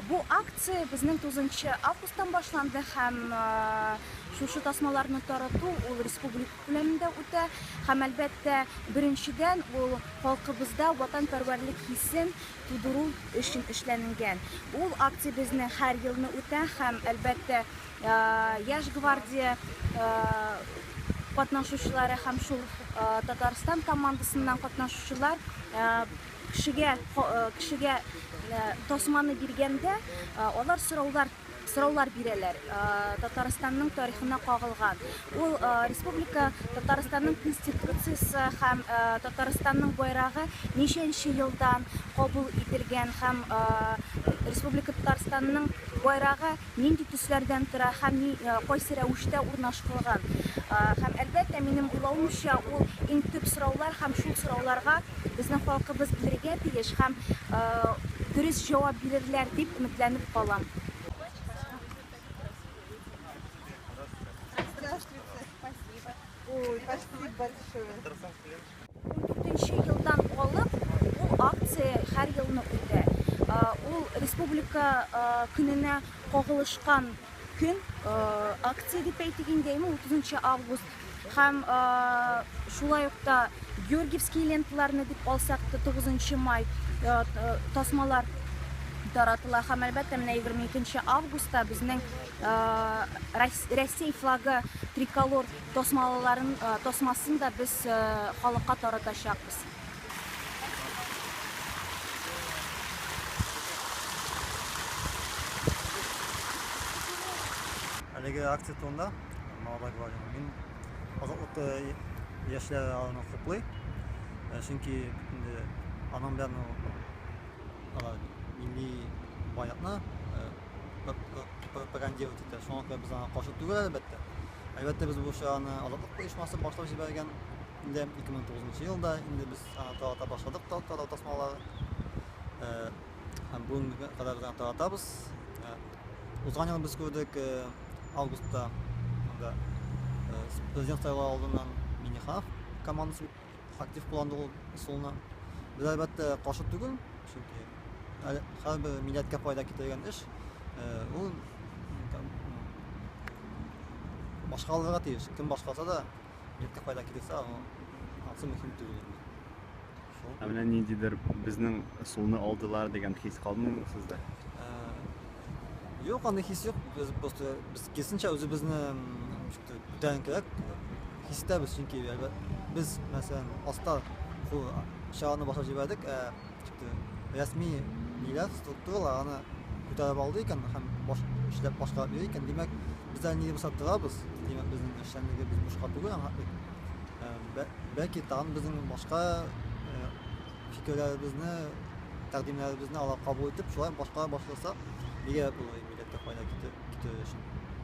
Бу акция безнең 9 августтан башланды һәм шушы тасмаларны тарату ул республика күләмендә үтә һәм, әлбәттә, беренчедән, ул халкыбызда ватанпәрвәрлек хисен тудыру өчен эшләнелгән. Ул акция безнең һәр елны үтә һәм, әлбәттә, Яшь гвардия катнашучылары һәм шул Татарстан командасыннан катнашучылар кешегә кешегә тасманы биргәндә алар сораулар сораулар бирәләр Татарстанның тарихына кагылган. Ул республика Татарстанның конституциясе һәм Татарстанның байрагы ничәнче елдан кабул ителгән һәм Республика Татарстанның байрагы нинди төсләрдән тора һәм ни, кайсы рәвештә урнаштырылган. Һәм, әлбәттә, минем уйлавымча, ул иң төп сораулар һәм шул сорауларга безнең халкыбыз белергә тиеш һәм дөрес җавап бирерләр дип өметләнеп калам. Здравствуйте. Спасибо. Ой, спасибо большое. Ундүртенче елдан алып ул акция һәр елны үтә. Ул Республика көненә кагылышкан көн, акция дип әйтик инде, әйме, 30 август. Һәм шулай ук та Георгиевский ленталарны дип алсак та 9 май тасмалар таратыла. Һәм, әлбәттә, менә 22 августта безнең Рәсәй флагы триколор Тасмаларын, тасмасын да без халыкка таратачакбыз. Әлеге акция турында Молодая гвардия мин Азатлык яшьләре аны хуплый. Чөнки инде аның белән алар милли байлыкны пропагандировать итә. Шуңа күрә без аңа каршы түгел, әлбәттә. Әлбәттә, без бу чараны Азатлык оешмасы башлап җибәргән инде 2009 елда инде без аны тарата башладык тарау тасмалары. Һәм бүгенге кадәр без аны таратабыз. Узган ел без күрдек, августта анда президент сайлау алдыннан Минниханов командасы актив кулланды ул ысулны. Без, әлбәттә, каршы түгел, чөнки һәрбер милләткә файда китергән эш ул башкарылырга тиеш. Кем башкарса да, милләткә файда китерсә, анысы мөһим түгел инде. Шул. Ә менә ниндидер безнең ысулны алдылар дигән хис калмыймы сездә? Юк, андый хис юк. Без просто без киресенчә үзебезне ничектер күтәренкерәк хис итәбез, чөнки без, мәсәлән, аста шул чараны башлап җибәрдек, ә рәсми ниләр, структуралар аны күтәреп алды икән һәм баш, эшләп башкарып йөри икән, димәк, без әле ни булса торабыз, димәк, безнең эшчәнлегебез бушка түгел, аңа бәлки тагын безнең башка фикерләребезне, тәкъдимнәребезне алар кабул итеп, шулай башкара башласа, бигрәк булыр милләткә файда китерер өчен.